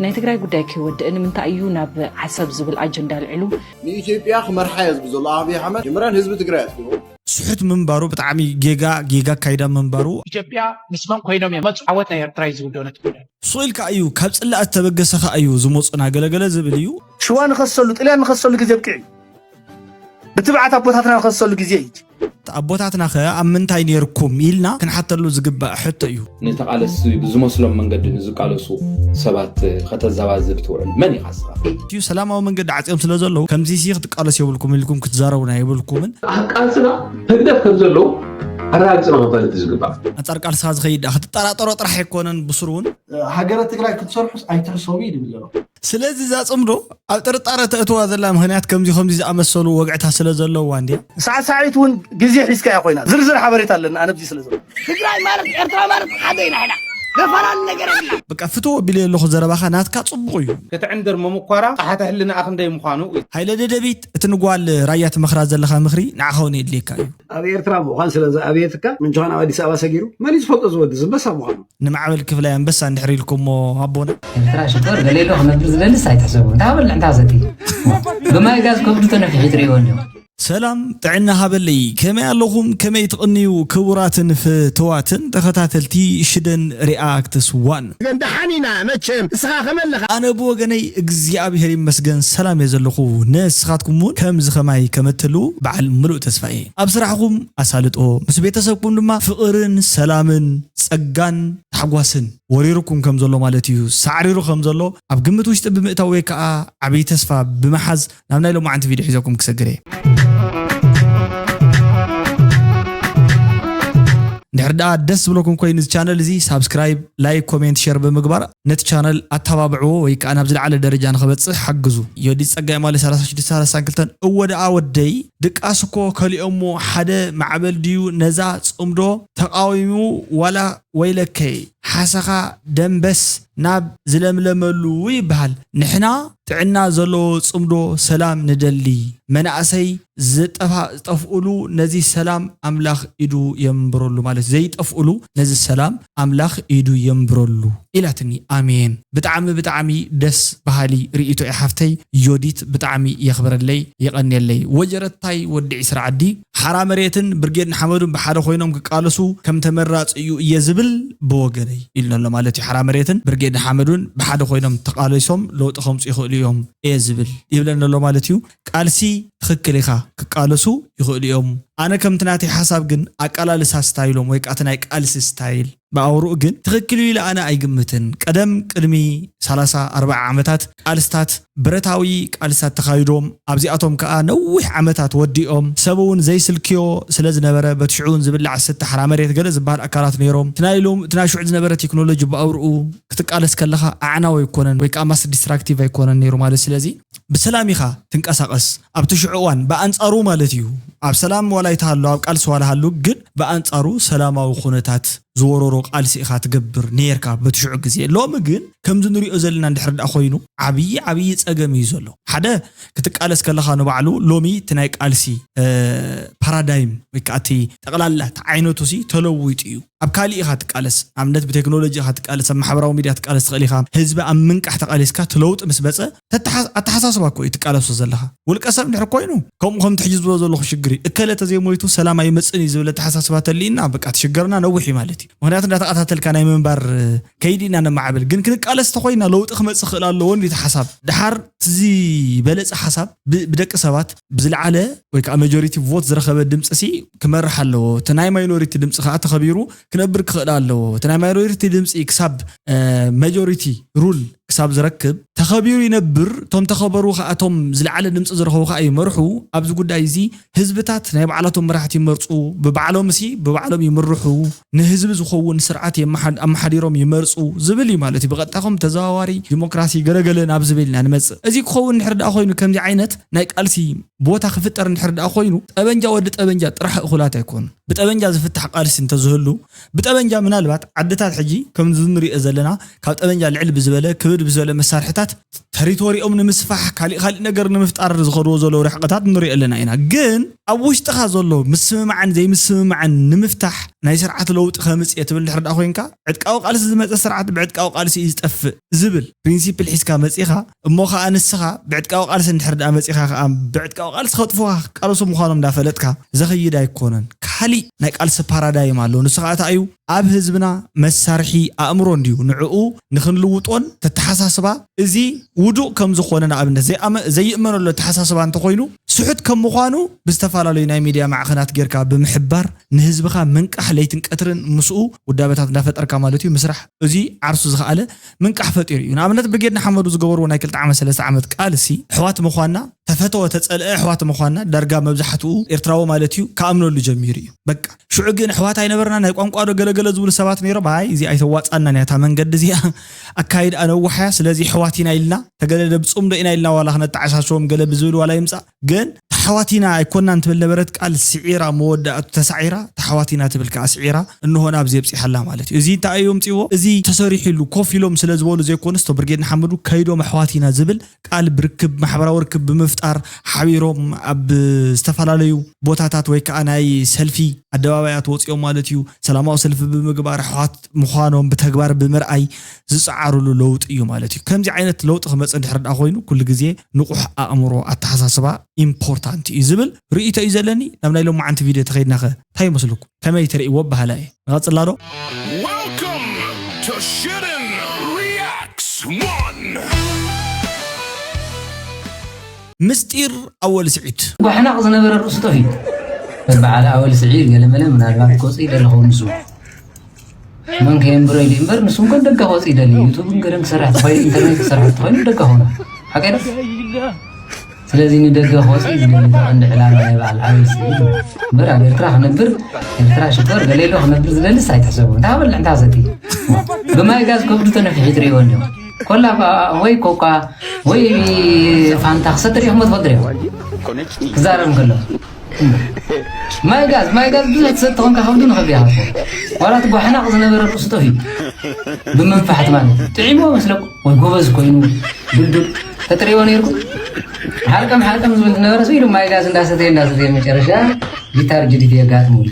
ናይ ትግራይ ጉዳይ ከይወድእ ንምንታይ እዩ ናብ ዓሰብ ዝብል ኣጀንዳ ኣልዒሉ? ንኢትዮጵያ ክመርሓ እየ ዝብል ዘሎ ኣብይ ኣሕመድ መጀመርያን ህዝቢ ትግራይ ኣጥፊኡ። ስሑት ምንባሩ ብጣዕሚ ጌጋ ጌጋ ኣካይዳ ምንባሩ። ኢትዮጵያ ምስ መን ኮይኖም እዮም መፁ? ዓወት ናይ ኤርትራ እዩ ዝብል ዶ ነቲ ጉዳይ? ሱቕ ኢልካ እዩ ካብ ጽላእ ዝተበገሰ ከኣ እዩ ዝመፁና ገለገለ ዝብል እዩ። ሽዋ ንኸሰሉ ጥልያን ንኸሰሉ ግዜ ኣብቂዑ እዩ። ብትብዓት ኣቦታትና ንኸሰሉ ግዜ እዩ። ኣቦታትና ኸ ኣብ ምንታይ ነይርኩም ኢልና ክንሓተሉ ዝግባእ ሕቶ እዩ። ንተቓለስቲ ብዝመስሎም መንገዲ ንዝቃለሱ ሰባት ከተዘባዝብ ትውዕል መን ኢኻ ንስኻ? እትዩ ሰላማዊ መንገዲ ዓፅዮም ስለ ዘለዉ ከምዚ ሲ ክትቃለስ የብልኩም ኢልኩም ክትዛረቡና የብልኩምን። ኣብ ቃልስና ህግደፍ ከም ዘለዉ ኣረጋግፅና ክንፈልጥ እዩ ዝግባእ። ኣንፃር ቃልስኻ ዝኸይድ ክትጠራጠሮ ጥራሕ ኣይኮነን ብስሩ እውን ሃገረ ትግራይ ክትሰርሑስ ኣይትሕሰቡ እዩ ዝብል ዘሎ። ስለዚ እዛ ፅምዶ ኣብ ጥርጣረ ተእትዋ ዘላ ምኽንያት ከምዚ ከምዚ ዝኣመሰሉ ወግዕታት ስለ ዘለዋ እንድያ። ሳዕሳዒት እውን ግዜ ሒዝካ እያ ኮይና ዝርዝር ሓበሬታ ኣለና ኣነ ብዚ ስለ ዘሎ። ትግራይ ማለት ኤርትራ ማለት ሓደ ኢና ሕና። ገፋላኒ ነገር የብላ። በቃ ፍትዎ ኣቢለ ኣለኹ ዘረባኻ ናትካ ፅቡቕ እዩ። ክትዕንድር ምምኳራ ቃሕታ ህልናኣ ክንደይ ምዃኑ እዩ። ሃይለ ደደቢት እቲ ንጓል ራያ ትመኽራ ዘለኻ ምኽሪ ንዓኻ እውን የድልየካ እዩ። ኣብ ኤርትራ ምዃን ስለ ዝኣበየትካ ምንጭኻ ናብ ኣዲስ ኣበባ ሰጊሩ መን እዩ ዝፈልጦ ዝወዲ ዝበሳ ምዃኑ። ንማዕበል ክፍላይ ኣንበሳ እንድሕር ኢልኩሞ ኣቦና። ኤርትራ ሽኮር ገሌሎ ክነብር ዝደልስ ኣይትሕሰቡ። እንታ በልዕ እንታ ሰቲ። ብማይ ጋዝ ከብዱ ተነፊሑ ትርእይዎ እንዲኹም። ሰላም ጥዕና ሃበለይ ከመይ ኣለኹም ከመይ ትቕንዩ ክቡራትን ፍትዋትን ተኸታተልቲ ሽደን ሪኣክትስ ዋን። ግን ደሓን ኢና መቸም እስኻ ከመለኻ። ኣነ ብወገነይ እግዚኣብሔር ይመስገን ሰላም እየ ዘለኹ ንስኻትኩም እውን ከምዚ ኸማይ ከመትሉ በዓል ምሉእ ተስፋ እየ ኣብ ስራሕኹም ኣሳልጦ ምስ ቤተሰብኩም ድማ ፍቕርን ሰላምን ጸጋን ታሕጓስን ወሪሩኩም ከም ዘሎ ማለት እዩ ሳዕሪሩ ከም ዘሎ ኣብ ግምት ውሽጢ ብምእታው ወይ ከዓ ዓብዪ ተስፋ ብምሓዝ ናብ ናይ ሎማዓንቲ ቪድዮ ሒዘኩም ክሰግር እየ እንድሕር ደኣ ደስ ዝብለኩም ኮይኑ እዚ ቻነል እዚ ሳብስክራይብ ላይክ ኮሜንት ሸር ብምግባር ነቲ ቻነል ኣተባብዕዎ ወይ ከዓ ናብ ዝለዓለ ደረጃ ንክበፅሕ ሓግዙ ዮዲት ፀጋይ ማለ ሰላሳ ሽዱሽተ ሰላሳ ክልተ እወ ደኣ ወደይ ድቃስ እኮ ከሊኦሞ ሓደ ማዕበል ድዩ ነዛ ፅምዶ ተቃዊሙ ዋላ ወይለከይ ሓሰኻ ደንበስ ናብ ዝለምለመሉ ይበሃል ንሕና ጥዕና ዘለዎ ፅምዶ ሰላም ንደሊ መናእሰይ ዝጠፋ ዝጠፍኡሉ ነዚ ሰላም ኣምላኽ ኢዱ የንብረሉ ማለት ዘይጠፍኡሉ ነዚ ሰላም ኣምላኽ ኢዱ የንብረሉ ኢላትኒ ኣሜን ብጣዕሚ ብጣዕሚ ደስ በሃሊ ርእይቶ እያ ሓፍተይ ዮዲት ብጣዕሚ የኽብረለይ የቐንየለይ ወጀረታይ ወዲ ዒስራ ዓዲ ሓራ መሬትን ብርጌድ ንሓመዱን ብሓደ ኮይኖም ክቃለሱ ከም ተመራፂ እዩ እየ ዝብል ብወገነይ ኢሉ ኣሎ ማለት እዩ ሓራ መሬትን ብርጌድ ንሓመዱን ብሓደ ኮይኖም ተቃሊሶም ለውጢ ከምፁ ይኽእሉ እዮም እየ ዝብል ይብለኒ ኣሎ ማለት እዩ ቃልሲ ትኽክል ኢኻ ክቃለሱ ይኽእሉ እዮም ኣነ ከምቲ ናተይ ሓሳብ ግን ኣቃላልሳ ስታይሎም ወይ ከዓ ናይ ቃልሲ ስታይል ብኣውርኡ ግን ትኽክል ኢለ ኣነ ኣይግምትን ቀደም ቅድሚ ሰላሳ ኣርባዓ ዓመታት ቃልስታት ብረታዊ ቃልስታት ተኻይዶም ኣብዚኣቶም ከዓ ነዊሕ ዓመታት ወዲኦም ሰብ እውን ዘይስልክዮ ስለ ዝነበረ በቲ ሽዑ እውን ዝብላዕ ዝስተ ሓራ መሬት ገለ ዝበሃል ኣካላት ነይሮም እቲ ናይ ሎም እቲ ናይ ሽዑ ዝነበረ ቴክኖሎጂ ብኣውርኡ ክትቃለስ ከለኻ ኣዕናዊ ኣይኮነን ወይ ከዓ ማስ ዲስትራክቲቭ ኣይኮነን ነይሩ ማለት ስለዚ ብሰላም ኢኻ ትንቀሳቐስ ኣብቲ ሽዑ እዋን ብኣንፃሩ ማለት እዩ ኣብ ሰላም ዋላ ይተሃሉ ኣብ ቃልሲ ዋላ ሃሉ ግን ብኣንፃሩ ሰላማዊ ኩነታት ዝወረሮ ቃልሲ ኢኻ ትገብር ነርካ በቲ ሽዑ ግዜ ሎሚ ግን ከምዚ ንሪኦ ዘለና እንድሕር ደኣ ኮይኑ ዓብዪ ዓብዪ ፀገም እዩ ዘሎ ሓደ ክትቃለስ ከለኻ ንባዕሉ ሎሚ እቲ ናይ ቃልሲ ፓራዳይም ወይ ከዓ እቲ ጠቕላላ እቲ ዓይነቱ ሲ ተለዊጡ እዩ ኣብ ካሊእ ኢኻ ትቃለስ ኣብነት ብቴክኖሎጂ ኢኻ ትቃለስ ኣብ ማሕበራዊ ሚድያ ትቃለስ ትኽእል ኢኻ ህዝቢ ኣብ ምንቃሕ ተቃሊስካ እቲ ለውጢ ምስ በፀ ኣተሓሳስባ እኮ እዩ ትቃለሶ ዘለኻ ውልቀ ሰብ እንድሕር ኮይኑ ከምኡ ከምቲ ሕጂ ዝብሎ ዘለኹ ሽግር እዩ እከለ ተዘይሞይቱ ሰላም ኣይመፅን እዩ ዝብል ኣተሓሳስባ ተልዩና በቃ እቲ ሽግርና ነዊሕ እዩ ማለት እዩ ምክንያቱ እንዳተቐታተልካ ናይ ምንባር ከይዲ ኢና ነማዕብል ግን ክንቃለስ ተኮይና ለውጢ ክመፅእ ክእል ኣለዎ እንዲ ሓሳብ ድሓር እቲ ዝበለፀ ሓሳብ ብደቂ ሰባት ብዝለዓለ ወይ ከዓ መጆሪቲ ቮት ዝረኸበ ድምፂ ሲ ክመርሕ ኣለዎ እቲ ናይ ማይኖሪቲ ድምፂ ከዓ ተኸቢሩ ክነብር ክኽእል ኣለዎ እቲ ናይ ማይኖሪቲ ድምፂ ክሳብ መጆሪቲ ሩል ክሳብ ዝረክብ ተኸቢሩ ይነብር እቶም ተኸበሩ ከዓ እቶም ዝለዓለ ድምፂ ዝረኸቡ ከዓ ይመርሑ ኣብዚ ጉዳይ እዚ ህዝብታት ናይ ባዕላቶም መራሕቲ ይመርፁ ብባዕሎም ሲ ብባዕሎም ይምርሑ ንህዝቢ ዝኸውን ስርዓት ኣመሓዲሮም ይመርፁ ዝብል እዩ ማለት እዩ ብቐጥታ ከም ተዘዋዋሪ ዲሞክራሲ ገለገለ ናብ ዝብል ኢና ንመፅእ እዚ ክኸውን እንድሕር ደኣ ኮይኑ ከምዚ ዓይነት ናይ ቃልሲ ቦታ ክፍጠር እንድሕር ደኣ ኮይኑ ጠበንጃ ወዲ ጠበንጃ ጥራሕ እኹላት ኣይኮኑ ብጠበንጃ ዝፍታሕ ቃልሲ እንተዝህሉ ብጠበንጃ ምናልባት ዓድታት ሕጂ ከምዚ ንሪኦ ዘለና ካብ ጠበንጃ ልዕል ብዝበለ ክብድ ብዝበለ መሳርሕታት ተሪቶሪኦም ንምስፋሕ፣ ካሊእ ካሊእ ነገር ንምፍጣር ዝኸድዎ ዘለዉ ርሕቀታት ንሪኦ ኣለና ኢና። ግን ኣብ ውሽጥኻ ዘሎ ምስምማዕን ዘይምስምማዕን ንምፍታሕ ናይ ስርዓት ለውጢ ከምጽእ እየ ትብል ድሕር ደኣ ኮይንካ፣ ዕጥቃዊ ቃልሲ ዝመጸ ስርዓት ብዕጥቃዊ ቃልሲ እዩ ዝጠፍእ ዝብል ፕሪንሲፕል ሒዝካ መጺኻ፣ እሞ ኸኣ ንስኻ ብዕጥቃዊ ቃልሲ እንድሕር ደኣ መጺኻ ኸኣ ብዕጥቃዊ ቃልሲ ከጥፉኻ ክቃለሱ ምዃኖም እንዳፈለጥካ ዘኸይድ ኣይኮነን። ካሊእ ናይ ቃልሲ ፓራዳይም ኣሎ። ንሱ ኸኣ እንታይ እዩ? ኣብ ህዝብና መሳርሒ ኣእምሮ እንድዩ። ንዕኡ ንኽንልውጦን ተተሓሳስባ እዚ ውዱእ ከም ዝኾነ ንኣብነት ዘይኣመ-፣ ዘይእመነሉ ኣተሓሳስባ እንተኾይኑ ስሑት ከም ምዃኑ ብዝተፈላለዩ ናይ ሚድያ ማዕኸናት ጌርካ ብምሕባር ንህዝብኻ ምንቃሕ ለይትን ቀትርን ምስኡ ውዳበታት እንዳፈጠርካ ማለት እዩ ምስራሕ። እዚ ዓርሱ ዝኸኣለ ምንቃሕ ፈጢሩ እዩ። ንኣብነት ብርጌድ ንሓመዱ ዝገበርዎ ናይ ክልተ ዓመት ሰለስተ ዓመት ቃልሲ ኣሕዋት ምዃንና ተፈተወ ተጸልአ ኣሕዋት ምዃንና ዳርጋ መብዛሕትኡ ኤርትራዊ ማለት እዩ ክኣምነሉ ጀሚሩ እዩ። በቃ ሽዑ ግን ኣሕዋት ኣይነበርና ናይ ቋንቋ ዶ ገለገለ ዝብሉ ሰባት ነይሮም። ኣይ እዚ ኣይተዋጻናን እያ እታ መንገዲ እዚኣ ኣካይድ ኣነዋሕያ ስለዚ ኣሕዋት ኢና ኢልና ተገለ ደብጽም ዶ ኢና ኢልና ዋላ ክነተዓሻሽዎም ገለ ብዝብል ዋላ ይምጻእ ግን ተሓዋቲና ኣይኮናን ትብል ነበረት ቃል ስዒራ መወዳእቱ ተሳዒራ ተሓዋቲና ትብል ከዓ ስዒራ እንሆ ናብዚ የብፂሓላ ማለት እዩ። እዚ እንታይ እዩ የምፅዎ? እዚ ተሰሪሕሉ ኮፍ ኢሎም ስለ ዝበሉ ዘይኮነስ ቶ ብርጌድ ንሓመዱ ከይዶም ኣሕዋቲና ዝብል ቃል ብርክብ ማሕበራዊ ርክብ ብምፍጣር ሓቢሮም ኣብ ዝተፈላለዩ ቦታታት ወይ ከዓ ናይ ሰልፊ ኣደባባያት ወፂኦም ማለት እዩ ሰላማዊ ሰልፊ ብምግባር ኣሕዋት ምዃኖም ብተግባር ብምርኣይ ዝፀዓሩሉ ለውጢ እዩ ማለት እዩ። ከምዚ ዓይነት ለውጢ ክመፅእ እንድሕር ደኣ ኮይኑ ኩሉ ግዜ ንቑሕ ኣእምሮ ኣተሓሳስባ ኢምፖርታንት እዩ ዝብል ርእይቶ እዩ ዘለኒ። ናብ ናይ ሎማዓንቲ ቪድዮ ተኸይድናኸ እንታይ ይመስለኩም? ከመይ ትርእይዎ ኣበሃህላ እየ። ንቐጽላ ዶ? Welcome to Shitten Reacts one. ምስጢር ኣወል ስዒድ። ጓሕናቕ ዝነበረ ርእሱ ጠፊኡ። በዓል ኣወል ስዒድ ገለመለ ምናልባት ክወፅእ ይደሊ ኸውን ንሱ። መን ከየንብሮ ኢሉ እምበር ንሱ እንኮ ደጋ ክወፅእ ይደሊ። ዩቱብን ገለን ክሰርሕ ተኾይኑ ኢንተርኔት ክሰርሕ ተኾይኑ ደጋ ኾነ። ሓቀይ ዶ? ስለዚ ንደገ ክወፅእ ዝደሊ እቲ ቀንዲ ዕላማ ናይ በዓል ኣወል ስዒድ እዩ። እምበር ኣብ ኤርትራ ክነብር ኤርትራ ሽኮር ገለ ኢሎ ክነብር ዝደልስ ኣይትሕሰቡ። እንታይ በልዕ እንታይ ሰቲ ብማይ ጋዝ ከብዱ ተነፊሑ ትርእይዎ እንዲኹም። ኮላ ወይ ኮኳ ወይ ፋንታ ክሰቲ ርኢኹሞ ትፈልጡ ዲኹም? ክዛረብ እንከሎ ማይ ጋዝ ማይ ጋዝ ብዙሕ ትሰቲ ኾንካ ከብዱ ንኸብዲ ይሃቦ። ዋላ እቲ ጓሕናቕ ዝነበረ ርእሱ ጠፊኡ። ብመንፋሕቲ ማለት እዩ። ጥዒሞ መስለኩም ወይ ጎበዝ ኮይኑ ድልዱል ተጥሪዎ ነይርኩም። ሓልቀም ሓልቀም ዝብል ዝነበረ ሰው ኢሉ ማይ ጋዝ እንዳሰተየ እንዳሰተየ መጨረሻ ጊታር ጅዲት የጋጥምሉ።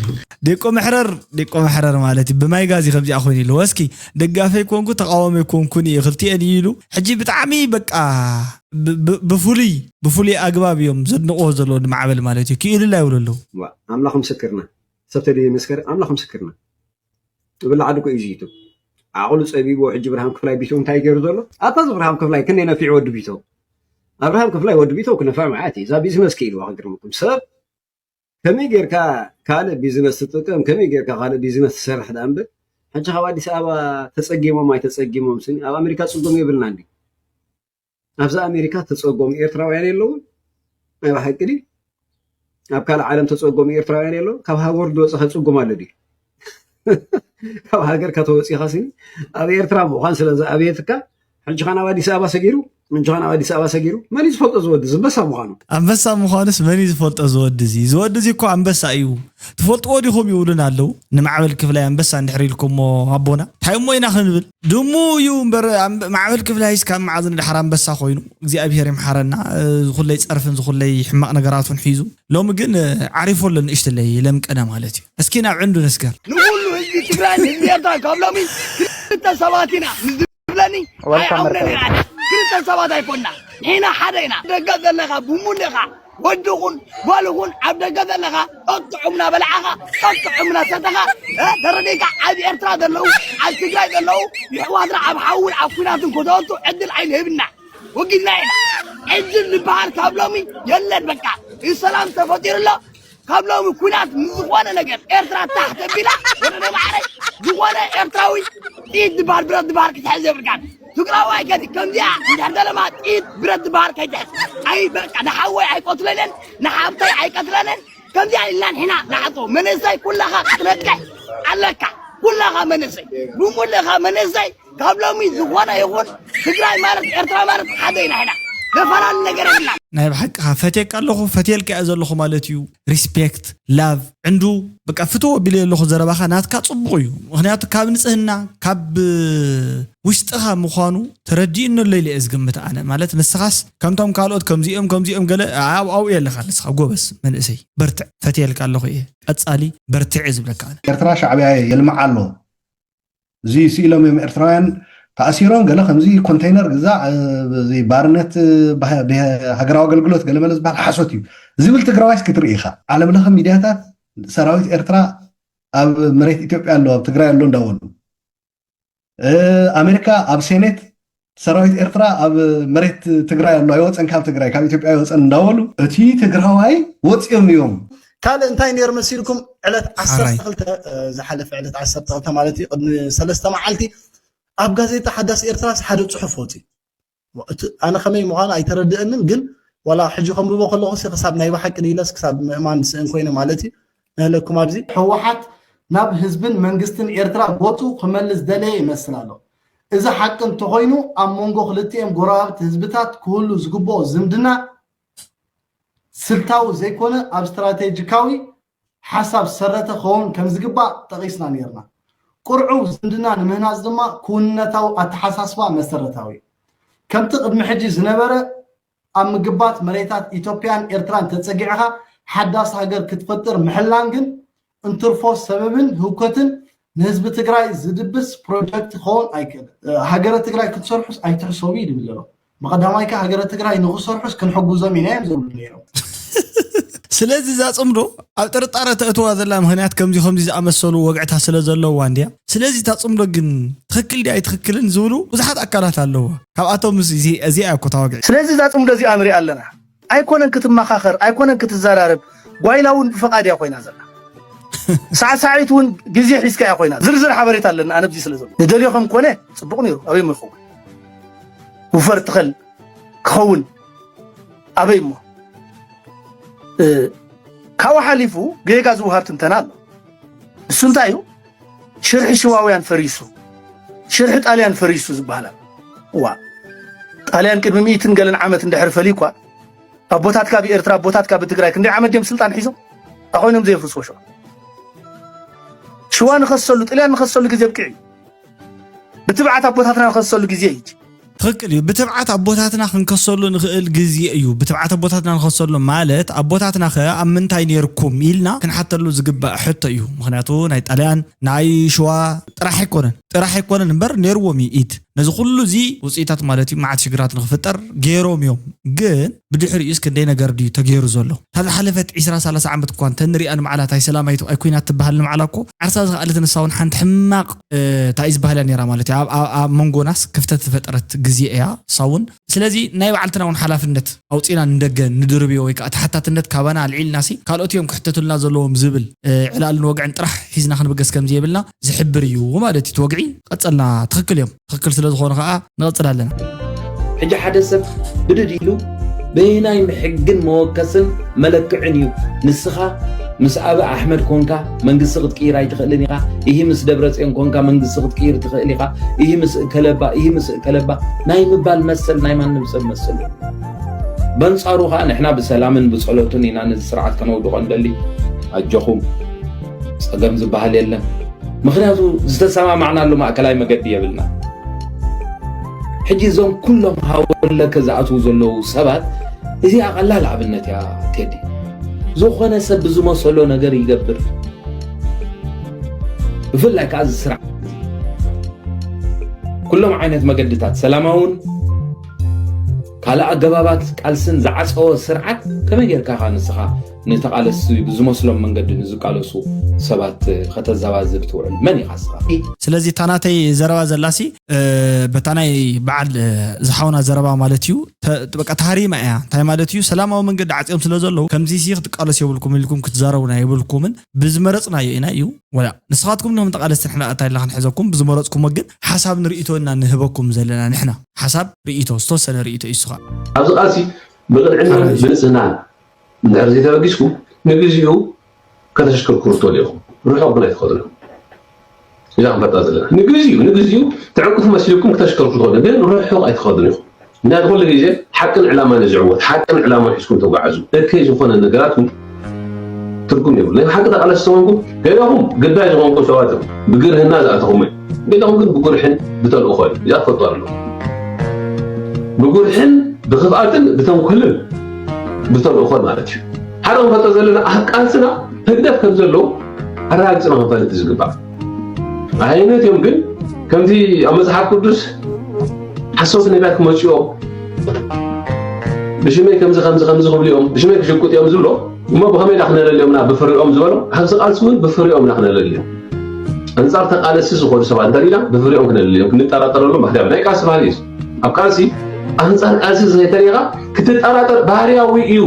ደቆ መሕረር ደቆ መሕረር ማለት እዩ። ብማይ ጋዝ እዩ ከምዚኣ ኮይኑ ኢሉ። እስኪ ደጋፊ ኣይኮንኩ ተቃዋሚ ኣይኮንኩን እየ ክልቲኤን እዩ ኢሉ። ሕጂ ብጣዕሚ በቃ ብ-፣ ብ-፣ ብፍሉይ ብፍሉይ ኣግባብ እዮም ዘድንቕዎ ዘለዉ ንማዕበል ማለት እዩ። ክኢሉላ ይብሉ ኣለዉ። ዋ፣ ኣምላኽ ምስክርና። ሰብ ተደይ መስከር ኣምላኽ ምስክርና። ብላዕሊ እኮ እዩ ዝይቱ። ዓቕሉ ጸቢብዎ ሕጂ ብርሃም ክፍላይ ቢቱ እንታይ ገይሩ ዘሎ? ኣታ እዚ ብርሃም ክፍላይ ክንደይ ነፊዑ ወዲ ቢቶ? ኣብርሃም ክፍላይ ወዲ ቢቶ ክነፍዕ መዓት እዩ። እዛ ቢዝነስ ክኢልዋ ክግርምኩም። ሰብ ከመይ ጌርካ ካልእ ቢዝነስ ትጥቀም፣ ከመይ ጌርካ ካልእ ቢዝነስ ትሰርሕ ደኣ እምበር፣ ሕጂ ካብ ኣዲስ ኣበባ ተጸጊሞም ኣይተጸጊሞም ስኒ፣ ኣብ ኣሜሪካ ጽጉም የብልናን ድዩ? ኣብዛ ኣሜሪካ ተጸጎሙ ኤርትራውያን የለውን? ናይ ብሓቂ ድዩ? ኣብ ካልእ ዓለም ተጸጎሙ ኤርትራውያን የለውን? ካብ ሃገር ዝወጸኸ ጽጉም ኣሎ ድዩ? ካብ ሃገርካ ተወጺኻ ስኒ ኣብ ኤርትራ ምዃን ስለ ዝኣብየትካ፣ ሕጂ ኸ ናብ ኣዲስ ኣበባ ሰጊሩ፣ ሕጂ ኸ ናብ ኣዲስ ኣበባ ሰጊሩ፣ መን እዩ ዝፈልጦ ዝወዲ እዚ ኣንበሳ ምዃኑ? ኣንበሳ ምዃኑስ መን እዩ ዝፈልጦ ዝወዲ እዚ? ዝወዲ እዚ እኮ ኣንበሳ እዩ። ትፈልጥዎ ዲኹም ይብሉን ኣለዉ። ንማዕበል ክፍላይ ኣንበሳ እንድሕር ኢልኩሞ ኣቦና፣ እንታይ እሞ ኢና ክንብል? ድሙ እዩ እምበር፣ ኣንበ-፣ ማዕበል ክፍላይስ ካብ መዓዝ ንድሓር ኣንበሳ ኮይኑ? እግዚኣብሄር ይምሓረና። እ፣ ዝኹለይ ጸርፍን ዝኹለይ ሕማቕ ነገራቱን ሒዙ። ሎሚ ግን፣ እ፣ ዓሪፉ ኣሎ ንእሽትለይ ለምቀነ ማለት እዩ። እስኪ ናብ ዕንዱ ንስገር። ንኹሉ ህዝቢ ትግራይን ህዝቢ ኤርትራን ካብ ሎሚ ክልተ ሰባት ኢና ንዝብለኒ Welcome, ኣይኣምነን እየ ኣነ። ክልተ ሰባት ኣይኮንና። ንሕና ሓደ ኢና። ደገ ዘለኻ፣ ብሙን ኢኻ፣ ወዲ ኹን፣ ጓል ኹን፣ ኣብ ደገ ዘለኻ፣ ጠጥዑምና በላዕኻ፣ ጠጥዑምና ሰተኻ፣ እ፣ ተረዲእካ ኣብ ኤርትራ ዘለዉ፣ ኣብ ትግራይ ዘለዉ፣ የሕዋትና ኣብ ሓውን ኣብ ኲናትን ክተወቱ ዕድል ኣይንህብና። ወጊድና ኢና። ዕድል ዝበሃል ካብ ሎሚ የለን። በቃ፣ እዚ ሰላም ተፈጢሩ ኣሎ። ካብ ሎሚ ኩናት ምስ ዝኾነ ነገር ኤርትራ ታሕ ተቢላ፣ ወረደ ማዕረ ዝኾነ ኤርትራዊ ጥይት ዝበሃል ብረት ዝበሃል ክትሕዝ የብልካን። ትግራዋይ ከዲ ከምዚኣ እንድሕር ደለማ ጥይት ብረት ዝበሃል ከይትሕዝ። ኣይ በቃ ንሓወይ ኣይቀትለንን፣ ንሓብተይ ኣይቀትለንን። ከምዚኣ ኢልና ንሕና ንሓቶ መንእሰይ ኩላኻ ክትነቅሕ ኣለካ። ኩላኻ መንእሰይ፣ ብሙሉእኻ መንእሰይ ካብ ሎሚ ዝኾነ ይኹን ትግራይ ማለት ኤርትራ ማለት ሓደ ኢና ሕና። ገፋላል ነገር የብላን። ናይ ብሓቅኻ ፈትየካ ኣለኹ፣ ፈትየልካ እየ ዘለኹ ማለት እዩ። ሪስፔክት፣ ላቭ፣ ዕንዱ፣ በቃ ፍትዎ ቢለ ኣለኹ። ዘረባኻ ናትካ ጽቡቕ እዩ። ምኽንያቱ ካብ ንጽህና፣ ካብ ውሽጥኻ ምዃኑ ተረዲእኒ ኣሎ ኢለ እየ ዝግምት ኣነ። ማለት ንስኻስ ከምቶም ካልኦት ከምዚኦም ከምዚኦም ገለ ኣብኡ የለኻ። ንስኻ ጎበዝ መንእሰይ፣ በርትዕ፣ ፈትየልካ ኣለኹ እየ። ቀጻሊ በርትዕ እየ ዝብለካ ኣነ። ኤርትራ ሻዕብያ የልምዓ ኣሎ። እዚ ስኢሎም እዮም ኤርትራውያን ተኣሲሮም ገለ ከምዚ ኮንቴይነር ግዛእ፣ እዚ ባርነት፣ ብሃ-፣ ብሃ-፣ ሃገራዊ ኣገልግሎት ገለ መለ ዝበሃል ሓሶት እዩ ዝብል ትግራዋይስ ክትርኢ ኢኻ። ዓለም ለኸ ሚድያታት ሰራዊት ኤርትራ ኣብ መሬት ኢትዮጵያ ኣሎ፣ ኣብ ትግራይ ኣሎ እንዳበሉ፣ እ፣ ኣሜሪካ ኣብ ሴኔት ሰራዊት ኤርትራ ኣብ መሬት ትግራይ ኣሎ፣ ኣይወፀን፣ ካብ ትግራይ፣ ካብ ኢትዮጵያ ኣይወፀን እንዳበሉ፣ እቲ ትግራዋይ ወፂኦም እዮም። ካልእ እንታይ ነይሩ መሲልኩም? ዕለት ሓራይ። ዓሰርተ ክልተ፣ እ፣ ዝሓለፈ ዕለት ዓሰርተ ክልተ ማለት እዩ፣ ቅድሚ ሰለስተ መዓልቲ ኣብ ጋዜጣ ሓዳስ ኤርትራስ ሓደ ፅሑፍ ወፂ። እቲ ኣነ ከመይ ምዃኑ ኣይተረድአንን፣ ግን ዋላ ሕጂ ከንብቦ ከለኹ ሲ ክሳብ ናይ ብሓቂ ድኢለስ ክሳብ ምእማን ዝስእን ኮይነ ማለት እዩ። ንህለኩም ኣብዚ። ህወሓት ናብ ህዝብን መንግስትን ኤርትራ ገጹ ክመልስ ደለየ ይመስል ኣሎ። እዚ ሓቂ እንተኾይኑ፣ ኣብ መንጎ ክልቲኦም ጎረባብቲ ህዝብታት ክህሉ ዝግብኦ ዝምድና ስልታዊ ዘይኮነ ኣብ ስትራቴጂካዊ ሓሳብ ዝሰረተ ክኸውን ከም ዝግባእ ጠቒስና ነይርና። ቅርዑው ዝምድና ንምህናጽ ድማ ክውንነታዊ ኣተሓሳስባ መሰረታዊ እዩ። ከምቲ ቅድሚ ሕጂ ዝነበረ ኣብ ምግባት መሬታት ኢትዮጵያን ኤርትራን ተጸጊዕኻ ሓዳስ ሃገር ክትፈጥር ምሕላን ግን እንትርፎ ሰበብን ህውከትን ንህዝቢ ትግራይ ዝድብስ ፕሮጀክት ክኸውን ኣይክእልን። ሃገረ ትግራይ ክትሰርሑስ ኣይትሕሰቡ እዩ ዝብል ዘሎ። ብቐዳማይ ከ ሃገረ ትግራይ ንኽሰርሑስ ክንሕጉዞም ኢና እዮም ዝብሉ ነይሮም። ስለዚ እዛ ጽምዶ ኣብ ጥርጣረ ተእትዋ ዘላ ምኽንያት ከምዚ ከምዚ ዝኣመሰሉ ወግዕታት ስለ ዘለዋ እንድያ። ስለዚ እታ ጽምዶ ግን ትኽክል ድያ ኣይትኽክልን ዝብሉ ብዙሓት ኣካላት ኣለዎ። ካብኣቶም እዚ እዚኣ እኮ እታ ወግዒ። ስለዚ እዛ ጽምዶ እዚኣ ንሪኣ ኣለና። ኣይኮነን ክትመኻኸር፣ ኣይኮነን ክትዘራረብ። ጓይላ እውን ብፍቓድ እያ ኮይና ዘላ። ሳዕሳዒት እውን ግዜ ሒዝካ እያ ኮይና። ዝርዝር ሓበሬታ ኣለና ኣነ ኣብዚ ስለ ዘሎ። ንደልዮ ከም ኮነ ጽቡቕ ነይሩ። ኣበይ እሞ ይኸውን? ውፈር ትኸል ክኸውን ኣበይ እሞ? እ፣ ካብኡ ሓሊፉ ጌጋ ዝውሃብ ትንተና ኣሎ። እሱ እንታይ እዩ? ሽርሒ ሽዋውያን ፈሪሱ፣ ሽርሒ ጣልያን ፈሪሱ ዝበሃል ኣሎ። እዋ፣ ጣልያን ቅድሚ ሚእትን ገለን ዓመት እንድሕር ፈሊ እኳ ኣቦታትካ ብኤርትራ ኣቦታትካ ብትግራይ ክንደይ ዓመት ድዮም ስልጣን ሒዞም ኣኾይኖም ዘየፍርስዎ ሽዋ? ሽዋ ንኸሰሉ ጥልያን ንኸሰሉ ግዜ ኣብቂዑ እዩ። ብትብዓት ኣቦታትና ንኸሰሉ ግዜ እዩ። ትኽክል እዩ። ብትብዓት ኣቦታትና ክንከሰሉ ንኽእል ግዜ እዩ። ብትብዓት ኣቦታትና ንኸሰሉ ማለት ኣቦታትና ኸ ኣብ ምንታይ ነይርኩም ኢልና ክንሓተሉ ዝግባእ ሕቶ እዩ። ምኽንያቱ ናይ ጣልያን ናይ ሽዋ ጥራሕ ኣይኮነን ጥራሕ ኣይኮነን እምበር ነይርዎም እዩ ኢድ ነዚ ኩሉ እዚ ውፅኢታት ማለት እዩ መዓት ሽግራት ንክፍጠር ገይሮም እዮም። ግን ብድሕሪኡስ ክንደይ ነገር ድዩ ተገይሩ ዘሎ? እታ ዝሓለፈት ዒስራ ሰላሳ ዓመት እኳ እንተ ንሪኣ ንባዕላ ታይ ሰላም ኣይኮይናት ትበሃል ንባዕላ እኮ ዓርሳ ዝኸኣለት ንሳ እውን ሓንቲ ሕማቕ እንታይ እዩ ዝበሃልያ ነይራ ማለት እዩ ኣብ መንጎናስ ክፍተት ዝፈጠረት ግዜ እያ እሳ እውን። ስለዚ ናይ ባዕልትና እውን ሓላፍነት ኣውፂና ንደገ ንድርብዮ ወይ ከዓ ተሓታትነት ካባና ኣልዒልናሲ ካልኦት እዮም ክሕተቱልና ዘለዎም ዝብል ዕላልን ወግዕን ጥራሕ ሒዝና ክንብገስ ከምዘየብልና ዝሕብር እዩ ማለት እዩ። እቲ ወግዒ ቀፀልና ትኽክል እዮም። ትኽክል ስለ ዝኾኑ ከዓ ንቐፅል ኣለና። ሕጂ ሓደ ሰብ ብድድ ኢሉ በየናይ ሕግን መወከስን መለክዕን እዩ ንስኻ ምስ ኣቢ ኣሕመድ ኮንካ መንግስቲ ክትቅይር ኣይትኽእልን ኢኻ፣ ኢሂ ምስ ደብረፅዮን ኮንካ መንግስቲ ክትቅይር ትኽእል ኢኻ፣ ኢሂ ምስ እከለባ ኢሂ ምስ እከለባ ናይ ምባል መሰል ናይ ማንም ሰብ መሰል እዩ። በንፃሩ ከዓ ንሕና ብሰላምን ብፀሎትን ኢና ነዚ ስርዓት ከነውድቖ ንደሊ። ኣጆኹም ፀገም ዝበሃል የለን። ምኽንያቱ ዝተሰማማዕናሉ ማእከላይ መገዲ የብልና። ሕጂ እዞም ኩሎም ሃወለከ ዝኣትዉ ዘለዉ ሰባት እዚኣ ቀላል ኣብነት እያ ቴዲ። ዝኾነ ሰብ ብዝመሰሎ ነገር ይገብር። ብፍላይ ከዓ እዚ ስራሕ ኩሎም ዓይነት መገድታት ሰላማውን ካልእ ኣገባባት ቃልስን ዝዓፀወ ስርዓት ከመይ ጌርካ ኻ ንስኻ ንተቓለስቲ ብዝመስሎም መንገዲ ንዝቃለሱ ሰባት ከተዘባዝብ ትውዕል መን ኢኻ ስኻ? ስለዚ እታ ናተይ ዘረባ ዘላሲ በታ ናይ በዓል ዝሓውና ዘረባ ማለት እዩ። በቃ ታህሪማ እያ። እንታይ ማለት እዩ? ሰላማዊ መንገዲ ዓፅዮም ስለ ዘለዉ ከምዚ ሲ ክትቃለሱ የብልኩም ኢልኩም ክትዛረቡና የብልኩምን። ብዝመረፅናዮ ኢና እዩ ወላ ንስኻትኩም ዲኹም ተቓለስቲ ንሕና እታ ኢልና ክንሕዘኩም ብዝመረፅኩሞ ግን ሓሳብ ንርእይቶ እና ንህበኩም ዘለና ንሕና ሓሳብ ርእይቶ ዝተወሰነ ርእይቶ እዩ። እሱ ከዓ ኣብዚ ቃልሲ ብቕንዕናን ብንፅህናን እንድሕር ዘይተበጊስኩም ንግዚኡ ከተሽከርክሩ ትኽእሉ ኢኹም። ርሑቕ ግን ኣይትኸዱን ኢኹም። እዛ ክንፈልጣ ዘለና ንግዚኡ ንግዚኡ ትዕንቅፉ መሲልኩም ክተሽከርክሩ ትኽእሉ ግን ርሑቕ ኣይትኸዱን ኢኹም። እና ኩሉ ግዜ ሓቅን ዕላማን እዩ ዝዕወት። ሓቅን ዕላማን ሒዝኩም ተጓዓዙ። እከይ ዝኾነ ነገራት ትርጉም የብሉ። ናይ ሓቂ ተቓለስቲ ዝኾንኩም ገለኹም ግዳይ ዝኾንኩም ሰባት እዮም። ብግርህና ዝኣተኹም እዮም። ገለኹም ግን ብጉርሕን ብተልእኾ እዩ። እዚኣ ትፈልጡ ኣለኹም። ብጉርሕን ብኽፍኣትን ብተንኮልን ብተልእኾን ማለት እዩ። ሓደ ክንፈልጦ ዘለና ኣብ ቃልስና ህግደፍ ከም ዘለዉ ኣረጋግጽና ክንፈልጥ እዩ ዝግባእ። ኣይነት እዮም ግን ከምቲ ኣብ መጽሓፍ ቅዱስ ሓሰውቲ ነቢያት ክመጽኡ እዮም፣ ብሽመይ ከምዚ ከምዚ ከምዚ ክብሉ እዮም፣ ብሽመይ ክሽቁጡ እዮም ዝብሎ እሞ ብኸመይ ኢና ክነለልዮምና ብፍሪኦም ዝበሎ ኣብዚ ቃልሲ እውን ብፍሪኦም ኢና ክነለልዮም። ኣንጻር ተቃለስቲ ዝኾኑ ሰባት እንተሪኢና ብፍሪኦም ክነለልዮም ክንጠራጠረሎም ባህርያዊ ናይ ቃልሲ ባህሪ እዩ። ኣብ ቃልሲ ኣንጻር ቃልሲ ዘይተሪኢኻ ክትጠራጠር ባህርያዊ እዩ።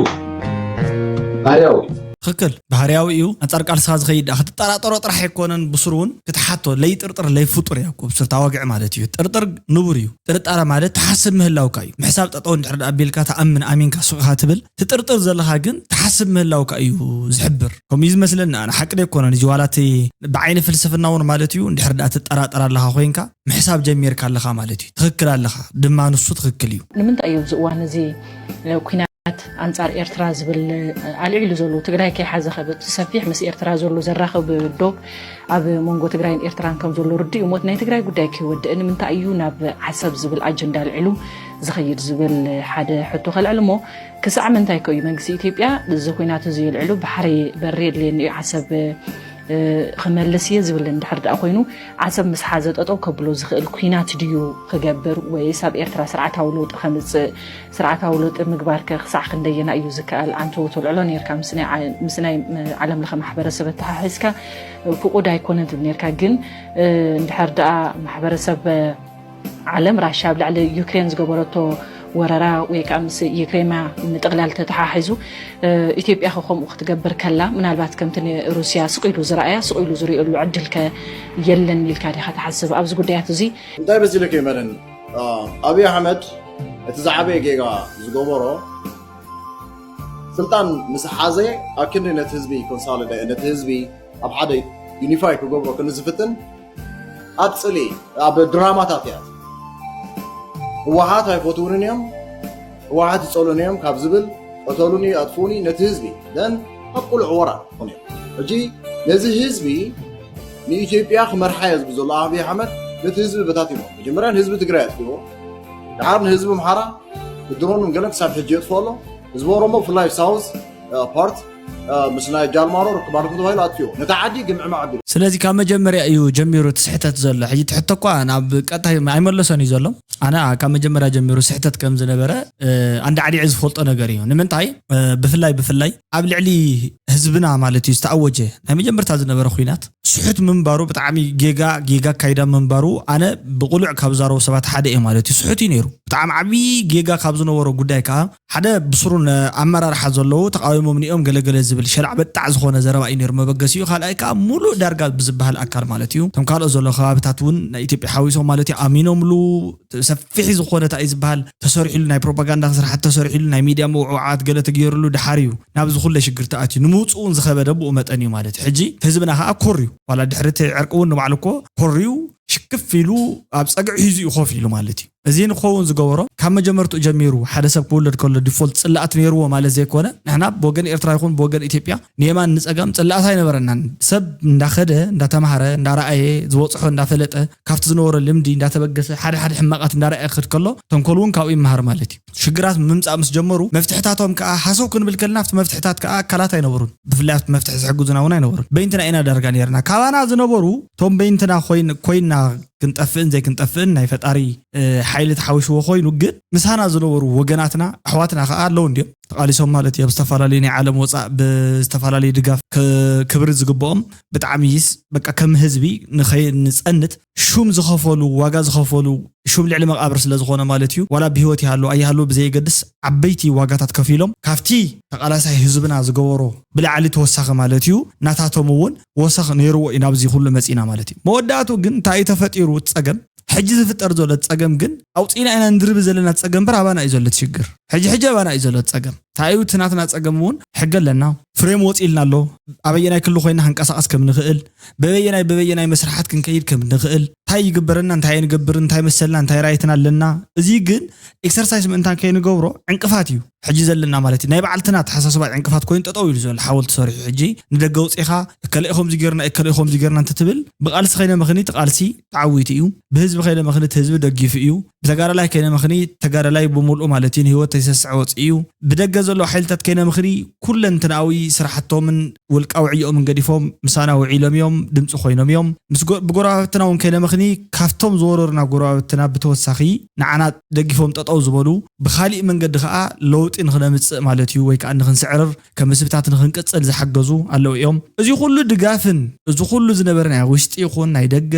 ባህርያዊ እዩ። ትኽክል ባህርያዊ እዩ። ኣንጻር ቃልስኻ ዝኸይድ ደኣ ክትጠራጠሮ ጥራሕ ኣይኮነን፣ ብስሩ እውን ክትሓቶ ለይጥርጥር ለይፍጡር ያዕቆብ ስር ታዋግዒ ማለት እዩ። ጥርጥር ንቡር እዩ። ጥርጣረ ማለት ትሓስብ ምህላውካ እዩ። ምሕሳብ ጠጠው እንድሕር ደኣ ኣቢልካ ትኣምን ኣሚንካ ሱቕ ኢኻ ትብል። ትጥርጥር ዘለኻ ግን ትሓስብ ምህላውካ እዩ ዝሕብር። ከምኡ እዩ ዝመስለኒ ኣነ። ሓቂ ዶ ኣይኮነን? እዚ ዋላ እቲ ብዓይኒ ፍልስፍና እውን ማለት እዩ። እንድሕር ደኣ ትጠራጠር ኣለኻ ኮይንካ ምሕሳብ ጀሚርካ ኣለኻ ማለት እዩ። ትኽክል ኣለኻ ድማ ንሱ ትኽክል እዩ። ንምንታይ እዩ ኣብዚ እዋን እዚ ኩናት ኣንጻር ኤርትራ ዝብል ኣልዒሉ ዘሎ ትግራይ ከይሓዘ ከ በቲ ሰፊሕ ምስ ኤርትራ ዘሎ ዘራኽብ ዶብ ኣብ መንጎ ትግራይን ኤርትራን ከም ዘሎ ርዱእ እዩ። ሞት ናይ ትግራይ ጉዳይ ከይወድእ ንምንታይ እዩ ናብ ዓሰብ ዝብል ኣጀንዳ ኣልዒሉ ዝኸይድ ዝብል ሓደ ሕቶ ከልዕል እሞ ክሳዕ ምንታይ ከ እዩ መንግስቲ ኢትዮጵያ እዚ ኩናት እዚ የልዕሉ ባሕሪ በሪ የድልየኒ እዩ ዓሰብ ክመልስ እየ ዝብል እንድሕር ደኣ ኮይኑ ዓሰብ ምስ ሓዘ ጠጠው ከብሎ ዝኽእል ኩናት ድዩ ክገብር ወይስ ኣብ ኤርትራ ስርዓታዊ ለውጢ ከምፅእ ስርዓታዊ ለውጢ ምግባር ከ ክሳዕ ክንደየና እዩ ዝከኣል ኣንተ ተልዕሎ ነርካ ምስ ናይ ዓለም ለኸ ማሕበረሰብ ኣተሓሒዝካ ፍቁድ ኣይኮነን ትብል ነርካ ግን እንድሕር ደኣ ማሕበረሰብ ዓለም ራሻ ኣብ ልዕሊ ዩክሬን ዝገበረቶ ወረራ ወይ ከዓ ምስ ዩክሬማ ምጥቕላል ተተሓሒዙ ኢትዮጵያ ከ ከምኡ ክትገብር ከላ ምናልባት ከምቲ ንሩስያ ስቕ ኢሉ ዝረኣያ ስቕ ኢሉ ዝሪእሉ ዕድል ከ የለን ኢልካ ዲኻ ትሓስብ ኣብዚ ጉዳያት እዚ? እንታይ በዚለኪ መረኒ ኣብይ ኣሕመድ እቲ ዝዓበየ ጌጋ ዝገበሮ ስልጣን ምስ ሓዘ ኣብ ክንዲ ነቲ ህዝቢ ኮንሳልደ ነቲ ህዝቢ ኣብ ሓደ ዩኒፋይ ክገብሮ ክንዝፍትን ኣብ ፅሊ ኣብ ድራማታት እያ ህወሓት ኣይፈትውንን እዮም ህወሓት ይፀሉን እዮም ካብ ዝብል ቀተሉኒ ኣጥፍኡኒ ነቲ ህዝቢ ደን ኣብ ቁልዕ ወራ ኾነ ሕጂ ነዚ ህዝቢ ንኢትዮጵያ ክመርሓ እየ ዝብል ዘሎ ኣብይ ኣሕመድ ነቲ ህዝቢ በታቲሞ መጀመርያ ንህዝቢ ትግራይ ኣጥፍዎ ድሓር ንህዝቢ ኣምሓራ ብድሮንን ገለን ክሳብ ሕጂ የጥፍኦ ኣሎ ህዝቢ ኦሮሞ ብፍላይ ሳውዝ ፓርት ምስ ናይ ጃልማሮ ርክብ ኣለኩም ተባሂሉ ኣጥፍዎ ነቲ ዓዲ ግምዕማዕ ኣቢሉ ስለዚ ካብ መጀመርያ እዩ ጀሚሩ እቲ ስሕተት ዘሎ ሕጂ ትሕቶ እኳ ናብ ቀጥታ ኣይመለሶን እዩ ዘሎ ኣነ ካብ መጀመርያ ጀሚሩ ስሕተት ከም ዝነበረ ኣንዳዕዲዐ ዝፈልጦ ነገር እዩ ንምንታይ ብፍላይ ብፍላይ ኣብ ልዕሊ ህዝብና ማለት እዩ ዝተኣወጀ ናይ መጀመርታ ዝነበረ ኩናት ስሑት ምንባሩ ብጣዕሚ ጌጋ ጌጋ ኣካይዳ ምንባሩ ኣነ ብቁሉዕ ካብ ዝዛረቡ ሰባት ሓደ እየ ማለት እዩ ስሑት እዩ ነይሩ ብጣዕሚ ዓብዪ ጌጋ ካብ ዝነበሮ ጉዳይ ከዓ ሓደ ብስሩ ኣመራርሓ ዘለዉ ተቃዊሞም ንኦም ገለገለ ዝብል ሸላዕ በጣዕ ዝኾነ ዘረባ እዩ ነይሩ መበገሲኡ ካልኣይ ከዓ ሙሉእ ዳርጋ ብዝበሃል ኣካል ማለት እዩ ከም ካልኦ ዘሎ ከባብታት እውን ናይ ኢትዮጵያ ሓዊሶም ማለት እዩ ኣሚኖምሉ ሰፊሕ ዝኾነ ታይ ዝበሃል ተሰሪሕሉ ናይ ፕሮፓጋንዳ ስራሕቲ ተሰሪሕሉ ናይ ሚድያ መውዕውዓት ገለ ተገይሩሉ ድሓር እዩ ናብዚ ኩለ ሽግር ተኣትዩ ንምውፅኡ እውን ዝኸበደ ብኡ መጠን እዩ ማለት እዩ ሕጂ ህዝብና ከዓ ኮር እዩ ዋላ ድሕሪ እቲ ዕርቂ እውን ንባዕሉ እኮ ኮር እዩ ሽክፍ ኢሉ ኣብ ፀግዒ ሒዙ እዩ ኮፍ ኢሉ ማለት እዩ እዚ ንክኸውን ዝገበሮ ካብ መጀመርትኡ ጀሚሩ ሓደ ሰብ ክውለድ ከሎ ዲፎልት ፅላኣት ነይርዎ ማለት ዘይኮነ ንሕና ብወገን ኤርትራ ይኹን ብወገን ኢትዮጵያ ንየማን ንፀጋም ፅላኣት ኣይነበረናን ሰብ እንዳኸደ እንዳተማሃረ እንዳረኣየ ዝበፅሖ እንዳፈለጠ ካብቲ ዝነበሮ ልምዲ እንዳተበገሰ ሓደ ሓደ ሕማቃት እንዳረኣየ ክድ ከሎ ተንኮል እውን ካብኡ ይመሃር ማለት እዩ ሽግራት ምምፃእ ምስ ጀመሩ መፍትሕታቶም ከዓ ሃሰው ክንብል ከልና ኣብቲ መፍትሕታት ከዓ ኣካላት ኣይነበሩን ብፍላይ ኣብቲ መፍትሒ ዝሕግዙና እውን ኣይነበሩን በይንትና ኢና ዳርጋ ነርና ካባና ዝነበሩ እቶም በይንትና ኮይና ክንጠፍእን ዘይክንጠፍእን ናይ ፈጣሪ ሓይሊ ተሓዊስዎ ኮይኑ ግን ምሳና ዝነበሩ ወገናትና ኣሕዋትና ከዓ ኣለዉ እንዲዮም ተቃሊሶም ማለት እዩ ኣብ ዝተፈላለዩ ናይ ዓለም ወፃእ ብዝተፈላለዩ ድጋፍ ክብሪ ዝግብኦም ብጣዕሚ ይስ በቃ ከም ህዝቢ ንኸይንፀንት ሹም ዝኸፈሉ ዋጋ ዝኸፈሉ ሹም ልዕሊ መቃብር ስለ ዝኾነ ማለት እዩ ዋላ ብህይወት ይሃሉ ኣይሃሉ ብዘየገድስ ዓበይቲ ዋጋታት ከፊሎም ካብቲ ተቃላሳይ ህዝብና ዝገበሮ ብላዕሊ ተወሳኺ ማለት እዩ ናታቶም እውን ወሰኽ ነይርዎ እዩ ናብዚ ኩሉ መፂና ማለት እዩ መወዳእቱ ግን እንታይ እዩ ተፈጢሩ ፀገም ሕጂ ዝፍጠር ዘሎ ፀገም ግን ኣውፂና ኢና ንድርቢ ዘለና ፀገም በር ኣባና እዩ ዘሎ ሽግር ሕጂ ሕጂ ኣባና እዩ ዘሎ ፀገም እንታይ እዩ እቲ ናትና ጸገም እውን ሕጊ ኣለና። ፍሬም ወጺእልና ኣሎ። ኣበየናይ ክሊ ኮይና ክንቀሳቐስ ከም ንኽእል፣ በበየናይ በበየናይ መስርሓት ክንከይድ ከም ንኽእል፣ እንታይ ይግበረና፣ እንታይ ኣይንገብር፣ እንታይ መሰልና፣ እንታይ ራይትና ኣለና። እዚ ግን ኤክሰርሳይስ ምእንታን ከይንገብሮ ዕንቅፋት እዩ ሕጂ ዘለና ማለት እዩ። ናይ ባዕልትና ኣተሓሳስባ ዕንቅፋት ኮይኑ ጠጠው ኢሉ ዘሎ ሓወልቲ ሰሪሑ ሕጂ ንደገ ውፅኢኻ እከለ ኢኹም ዝገርና እከለ ኢኹም ዝገርና እንትትብል ብቃልሲ ከይነ ምኽኒ እቲ ቃልሲ ተዓዊቱ እዩ። ብህዝቢ ከይነ ምኽኒ እቲ ህዝቢ ደጊፉ እዩ። ብተጋዳላይ ከይነ ምኽኒ ተጋዳላይ ብምልኡ ማለት እዩ ንህይወት ተይሰስዐ ወፅኡ እዩ። ብደገ ዘለዉ ሓይልታት ከይነ ምኽኒ ኩለንትናዊ ስራሕቶምን ውልቃዊ ዕዮኦምን ገዲፎም ምሳና ውዒሎም እዮም፣ ድምፂ ኮይኖም እዮም። ምስ ጎ- ብጎረባብትና እውን ከይነ ምኽኒ ካብቶም ዝወረሩና ጎረባብትና ብተወሳኺ ንዓና ደጊፎም ጠጠው ዝበሉ ብካሊእ መንገዲ ከዓ ለውጢ ንኽነምፅእ ማለት እዩ ወይ ከዓ ንኽንስዕርር ከም ህዝብታት ንኽንቅፅል ዝሓገዙ ኣለዉ እዮም። እዚ ኩሉ ድጋፍን እዚ ኩሉ ዝነበረ ናይ ውሽጢ ይኹን ናይ ደገ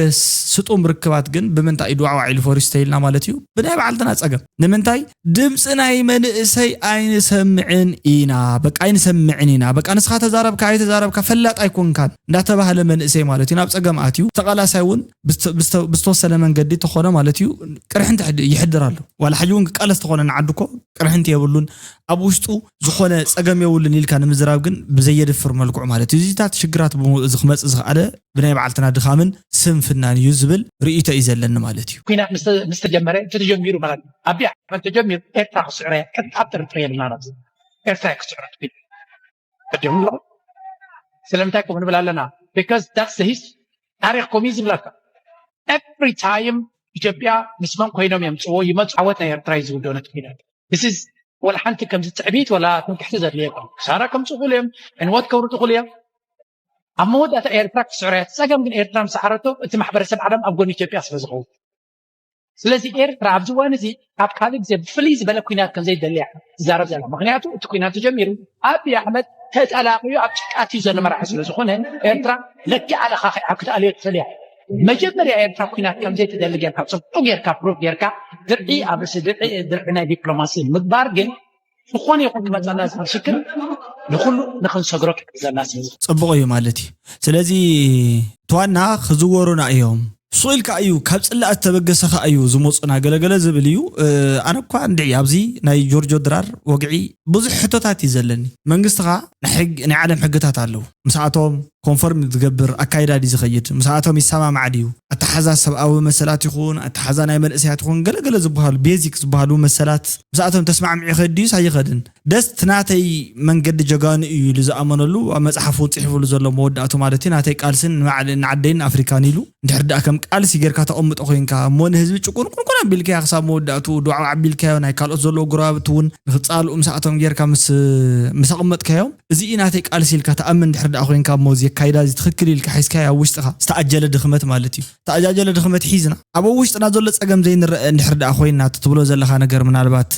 ስጡም ርክባት ግን ብምንታይ እዩ ድዋዕዋዕ ኢሉ ፈሪሱ ተይልና ማለት እዩ? ብናይ ባዕልትና ፀገም። ንምንታይ ድምፂ ናይ መንእሰይ ኣይንሰምዕን ኢና። በቃ ኣይንሰምዕን ኢና። በቃ ንስኻ ተዛረብካ ኣይተዛረብካ ፈላጥ ኣይኮንካን እንዳተባህለ መንእሰይ ማለት እዩ ናብ ፀገም ኣትዩ። ተቓላሳይ እውን ብዝተ- ብዝተ- ብዝተወሰነ መንገዲ ተኾነ ማለት እዩ ቅርሕንቲ ሕድ- ይሕድር ኣሎ። ዋላ ሕጂ እውን ክቃለስ ተኾነ ንዓዲ እኮ ቅርሕንቲ የብሉን። ኣብ ውሽጡ ዝኾነ ፀገም የብሉን ኢልካ ንምዝራብ ግን ብዘየድፍር መልክዑ ማለት እዩ። እዚታት ሽግራት ብሙ- እዚ ክመፅእ ዝኸኣለ ብናይ ባዕልትና ድኻምን ስንፍናን እዩ ዝብል ርእይቶ እዩ ዘለኒ ማለት እዩ። ኩናት ምስ ተ- ምስ ተጀመረ እቲ ተጀሚሩ ማለት እዩ። ኣብይ ኣሕመድ ተጀሚሩ ኤርትራ ክስዕሮ እያ ቀጥታ ጥርጥር የልና። ናብዚ ኤርትራ እያ ክስዕሮ ትብል ቀዲሙ ኣሎ። ስለምንታይ ከምኡ ንብል ኣለና? Because that's the history። ታሪኽ ከምኡ እዩ ዝብለካ። Every time ኢትዮጵያ ምስ መን ኮይኖም እዮም ፅዎ ይመፁ ዓወት ናይ ኤርትራ እዩ ዝውደኑ እቲ ኩናት። This is ወላ ሓንቲ ከምዚ ትዕቢት ወላ ትምክሕቲ ዘድልየኩም ክሳራ ከምፅኡ ክእሉ እዮም። ዕንወት ከውርዱ ክእሉ እዮም። ኣብ መወዳእታ ኤርትራ ክስዕሮ እያ። እቲ ፀገም ግን ኤርትራ ምስ ሰዓረቶ እቲ ማሕበረሰብ ዓለም ኣብ ጎኒ ኢትዮጵያ ስለ ዝኸውን። ስለዚ ኤርትራ ኣብዚ እዋን እዚ ካብ ካልእ ግዜ ብፍልይ ዝበለ ኩናት ከም ዘይደልያ ትዛረብ ዘላ። ምክንያቱ እቲ ኩናት ተጀሚሩ ኣብይ ኣሕመድ ተጠላቕዩ ኣብ ጭቃት እዩ ዘሎ መራሒ ስለ ዝኾነ ኤርትራ ለኪዓ ለኻኺዓ ክትኣልዮ ትኽእል እያ። መጀመርያ ኤርትራ ኩናት ከም ዘይትደሊ ጌርካ ፅቡቕ ጌርካ ፕሩፍ ጌርካ ድርዒ ኣብ ርእሲ ድርዒ ድርዒ ናይ ዲፕሎማሲ ምግባር ግን ዝኾነ ይኹን ዝመፀና ዝኽእል ሽግር ንኹሉ ንኽንሰግሮ ክሕግዘና ስለ ዝኽእል። ፅቡቕ እዩ ማለት እዩ። ስለዚ እቲ ዋና ክዝወሩና እዮም። ሱቕ ኢልካ እዩ ካብ ፅላእ ዝተበገሰ ከኣ እዩ ዝመፁና ገለገለ ዝብል እዩ። ኣነ እኳ እንድዒ ኣብዚ ናይ ጆርጆ ድራር ወግዒ ብዙሕ ሕቶታት እዩ ዘለኒ። መንግስቲ ኸኣ ናይ ዓለም ሕግታት ኣለዉ። ምስኣቶም ኮንፈርም ዝገብር ኣካይዳ ድዩ ዝኸይድ? ምስኣቶም ይሰማማዕ ድዩ? ኣተሓዛ ሰብኣዊ መሰላት ይኹን ኣተሓዛ ናይ መንእሰያት ይኹን ገለገለ ዝበሃሉ ቤዚክ ዝበሃሉ መሰላት ምስኣቶም ተስማዕሚዑ ይኸይድ ድዩስ ኣይኸድን? ደስ እቲ ናተይ መንገዲ ጀጋኑ እዩ ኢሉ ዝኣመነሉ ኣብ መፅሓፉ እውን ፅሒፉሉ ዘሎ መወዳእቱ ማለት እዩ ናተይ ቃልስን ንዓደይን ኣፍሪካን ኢሉ እንድሕር ደኣ ከም ቃልሲ ጌርካ ተቐምጦ ኮይንካ እሞ ንህዝቢ ጭቁን ቁንቁን ኣቢልካዮ ክሳብ መወዳእቱ ድዋዕዋዕ ኣቢልካዮ ናይ ካልኦት ዘለዉ ጎረባብቲ እውን ንክፃልኡ ምስኣቶም ጌርካ ምስ ምስ ኣቐመጥካዮም እዚ እዩ ናተይ ቃልሲ ኢልካ ተኣምን እንድሕር ደኣ ኮይንካ እሞ እዚ ኣካይዳ እዚ ትኽክል ኢልካ ሒዝካዮ ኣብ ውሽጥኻ ዝተኣጀለ ድኽመት ማለት እዩ። ዝተኣጃጀለ ድኽመት ሒዝና ኣብ ውሽጥና ዘሎ ፀገም ዘይንረአ እንድሕር ደኣ ኮይንና እቲ ትብሎ ዘለኻ ነገር ምናልባት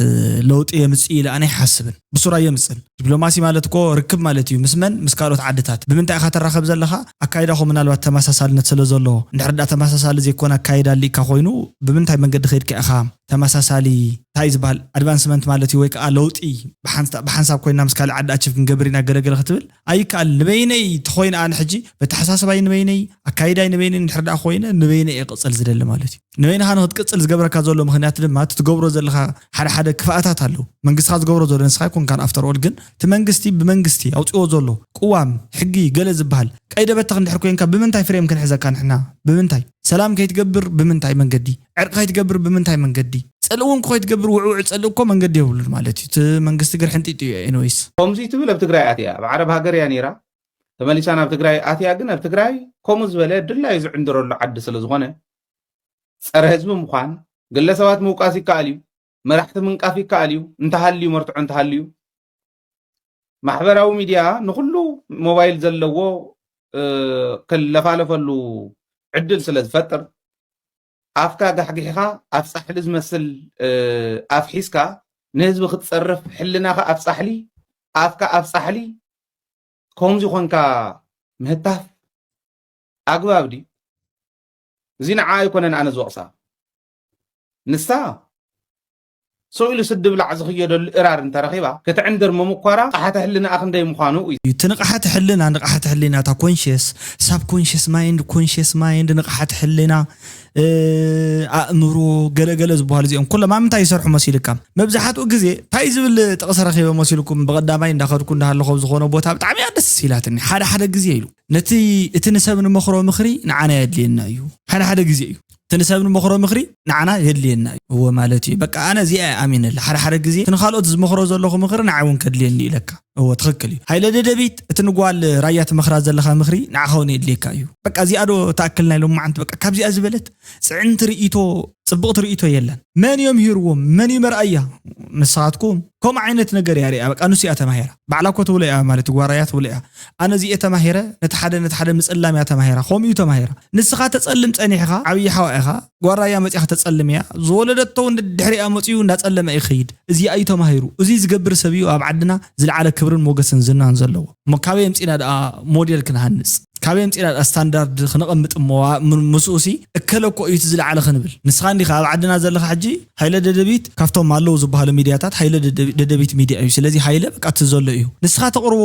ለውጢ የምፅእ ኢለ ኣነ ኣይሓስብን። ብሱር ኣየምፅን። ዲፕሎማሲ ማለት እኮ ርክብ ማለት እዩ። ምስ መን? ምስ ካልኦት ዓድታት። ብምንታይ ኢኻ ተራኸብ ዘለኻ? ኣካይዳኹም ምናልባት ተመሳሳልነት ስለ ዘለዎ። እንድሕር ደኣ ተመሳሳሊ ዘይኮነ ኣካይዳ ኣሊእካ ኮይኑ ብምንታይ መንገዲ ከይድካ ኢኻ ተመሳሳሊ እንታይ ዝበሃል ኣድቫንስመንት ማለት እዩ ወይ ከዓ ለውጢ ብሓንሳ- ብሓንሳብ ኮይና ምስ ካልእ ዓዲ ኣችብ ክንገብር ኢና ገለገለ ክትብል ኣይከኣል። ንበይነይ ተኾይነ ኣነ ሕጂ በተሓሳስባይ ንበይነይ ኣካይዳይ ንበይነይ እንድሕር ደኣ ኮይነ ንበይነይ እየ ቅፅል ዝደሊ ማለት እዩ። ንበይንኻ ንክትቅፅል ዝገበረካ ዘሎ ምኽንያት ድማ እቲ ትገብሮ ዘለኻ ሓደ ሓደ ክፍኣታት ኣለዉ። መንግስትኻ ዝገብሮ ዘሎ ንስኻ ኣይኮንካን ኣፍተር ኦል ግን እቲ መንግስቲ ብመንግስቲ ኣውፅዎ ዘሎ ቅዋም ሕጊ ገለ ዝበሃል ቀይደ በተኽ እንድሕር ኮይንካ ብምንታይ ፍሬም ክንሕዘካ ንሕና ብምንታይ ሰላም ከይትገብር ብምንታይ መንገዲ ዕርቂ ከይትገብር ብምንታይ መንገዲ ፅልእ እውን ከይትገብር ውዕውዕ ፅልእ እኮ መንገዲ የብሉን ማለት እዩ እቲ መንግስቲ ግር ሕንጢጡ እዩ ኤኒወይስ ከምዚ ትብል ኣብ ትግራይ ኣትያ ኣብ ዓረብ ሃገር እያ ነይራ ተመሊሳ ናብ ትግራይ ኣትያ ግን ኣብ ትግራይ ከምኡ ዝበለ ድላዩ ዝዕንድረሉ ዓዲ ስለ ዝኾነ ፀረ ህዝቢ ምዃን ግለሰባት ምውቃስ ይከኣል እዩ መራሕቲ ምንቃፍ ይከኣል እዩ እንተሃልዩ መርትዖ እንተሃልዩ ማሕበራዊ ሚድያ ንኩሉ ሞባይል ዘለዎ ክለፋለፈሉ ዕድል ስለ ዝፈጥር ኣፍካ ጋሕጊሕኻ ኣብ ፃሕሊ ዝመስል ኣፍ ሒዝካ ንህዝቢ ክትፀርፍ ሕልናኻ ኣብ ፃሕሊ ኣፍካ ኣብ ፃሕሊ ከምዚ ኮንካ ምህታፍ ኣግባብ ድዩ? እዚ ንዓ ኣይኮነን ኣነ ዝወቕሳ ንሳ ሰው ኢሉ ስዲ ብላዕ ዝኽየደሉ እራር እንተረኺባ ክትዕንድር ምምኳራ ንቕሓተ ሕልናኣ ክንደይ ምዃኑ እዩ። እቲ ንቕሓተ ሕልና፣ ንቕሓተ ሕልና፣ እታ ኮንሽስ፣ ሳብ ኮንሽስ ማይንድ፣ ኮንሽስ ማይንድ፣ ንቕሓተ ሕልና፣ እ፣ ኣእምሮ፣ ገለገለ ዝበሃሉ እዚኦም ኩሎም ኣብ ምንታይ ይሰርሑ መሲልካ? መብዛሕትኡ ግዜ እንታይ ዝብል ጥቕሲ ረኺበ መሲልኩም? ብቐዳማይ እንዳኸድኩ እንዳሃለኹ ኣብ ዝኾነ ቦታ ብጣዕሚ እያ ደስ ኢላትኒ። ሓደ ሓደ ግዜ ኢሉ ነቲ፣ እቲ ንሰብ ንመኽሮ ምኽሪ ንዓና የድልየና እዩ። ሓደ ሓደ ግዜ እዩ እቲ ንሰብ ንመኽሮ ምኽሪ ንዓና የድልየና እዩ። እወ ማለት እዩ። በቃ ኣነ እዚኣ እየ ኣሚነላ። ሓደ ሓደ ግዜ እቲ ንኻልኦት ዝመኽሮ ዘለኹ ምኽሪ ንዓይ እውን ከድልየኒ ኢለካ። እወ ትኽክል እዩ። ሃይለ ደደቢት፣ እቲ ንጓል ራያ ትመኽራ ዘለኻ ምኽሪ ንዓኻ እውን የድልየካ እዩ። በቃ እዚኣ ዶ ትኣክል ናይ ሎማዓንቲ? በቃ ካብዚኣ ዝበለት ጽዕንቲ ርእይቶ፣ ጽብቕቲ ርእይቶ የለን። መን እዮም ሂርዎም? መን እዩ መርኣያ? ንስኻትኩም ከምኡ ዓይነት ነገር እያ ሪኣ። በቃ ንሱ እያ ተማሂራ። ባዕላ እኮ ትብሎ እያ ማለት እዩ፣ ጓራያ ትብሎ እያ። ኣነ እዚኣ ተማሂረ፣ ነቲ ሓደ ነቲ ሓደ ምጽላም እያ ተማሂራ። ከምኡ እዩ ተማሂራ። ንስኻ ተጸልም ጸኒሕኻ፣ ዓብዪ ሓዋ ኢኻ፣ ጓራያ መጺኣ ከተጸልም እያ። ዝወለደቶ እውን ድሕሪኣ መጺኡ እንዳጸለመ ይኸይድ። እዚኣ እዩ ተማሂሩ። እዚ ዝገብር ሰብ እዩ ኣብ ዓድና ዝለዓለ ክብርን ሞገስን ዝናን ዘለዎ። እሞ ካበይ ኣምጺና ደኣ ሞዴል ክንሃንጽ? ካበይ ኣምጺና ደኣ ስታንዳርድ ክነቐምጥ እሞ ም-፣ ምስኡሲ እከለ እኮ እዩ እቲ ዝለዓለ ክንብል? ንስኻ እንዲኻ ኣብ ዓድና ዘለኻ ሕጂ ሃይለ ደደቢት ካብቶም ኣለዉ ዝበሃሉ ሚድያታት ሃይለ ደደቢ-፣ ደደቢት ሚድያ እዩ። ስለዚ ሃይለ በቃ እቲ ዘሎ እዩ። ንስኻ ተቕርቦ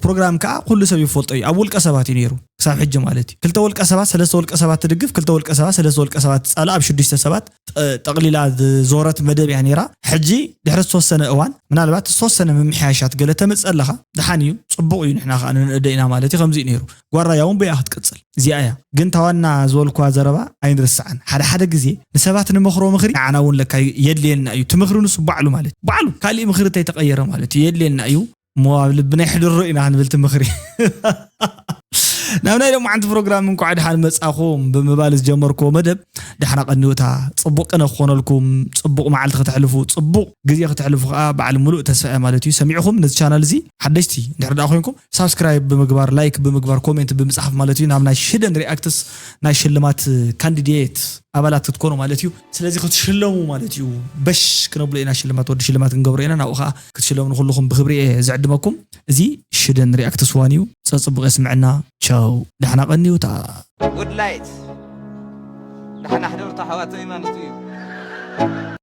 ፕሮግራም ከኣ ኩሉ ሰብ ይፈልጦ እዩ። ኣብ ውልቀ ሰባት እዩ ነይሩ ክሳብ ሕጂ ማለት እዩ። ክልተ ውልቀ ሰባት፣ ሰለስተ ውልቀ ሰባት ትድግፍ፣ ክልተ ውልቀ ሰባት፣ ሰለስተ ውልቀ ሰባት ትጻላእ፣ ኣብ ሽዱሽተ ሰባት ጠ-፣ ጠቕሊላ ዝዞረት መደብ እያ ነይራ። ሕጂ ድሕሪ ዝተወሰነ እዋን ምናልባት ዝተወሰነ ምምሕያሻት ገለ ተምጽእ ኣለኻ፣ ደሓን እዩ፣ ጽቡቕ እዩ፣ ንሕና ከኣ ንንእዶ ኢና ማለት እዩ። ከምዚ እዩ ነይሩ። ጓራያ እውን ብያ ክትቅጽል እዚኣ እያ። ግን እታ ዋና ዝበልኩዋ ዘረባ ኣይንርስዓን። ሓደ ሓደ ግዜ ንሰባት ንመኽሮ ምኽሪ ንዓና እውን ለካ የድልየና እዩ። እቲ ምኽሪ ንሱ ባዕሉ ማለት እዩ። ባዕሉ ካሊእ ምኽሪ እንተይተቐየረ ማለት እዩ የድልየና እዩ። እሞ ኣብ ልብና የሕድሮ ኢና ክንብል እቲ ምኽሪ። ናብ ናይ ሎማዓንቲ ፕሮግራም እንኳዕ ደሓን መጻኹም ብምባል ዝጀመርክዎ መደብ ደሓና ቀንዩታ። ጽቡቕ ቅነ ክኾነልኩም፣ ጽቡቕ መዓልቲ ከተሕልፉ፣ ጽቡቕ ግዜ ከተሕልፉ ከኣ በዓል ሙሉእ ተስፋ እየ ማለት እዩ። ሰሚዕኹም ነዚ ቻናል እዚ ሓደሽቲ እንድሕር ደኣ ኮይንኩም ሳብስክራይብ ብምግባር፣ ላይክ ብምግባር፣ ኮሜንት ብምጽሓፍ ማለት እዩ ናብ ናይ ሽደን ሪኣክትስ ናይ ሽልማት ካንዲዴት ኣባላት ክትኮኑ ማለት እዩ። ስለዚ ክትሽለሙ ማለት እዩ። በሽ ክነብሎ ኢና ሽልማት፣ ወዲ ሽልማት ክንገብሮ ኢና። ናብኡ ከኣ ክትሽለሙ ንኩልኹም ብክብሪ እየ ዝዕድመኩም። እዚ ሽደን ሪኣክትስ ዋን እዩ። ጸጽቡቕ የስምዐና። ቻው። ደሓና ቀንዩታ። ጉድ ላይት። ደሓና ሕደሩ ኣሕዋተይ ማለት እዩ።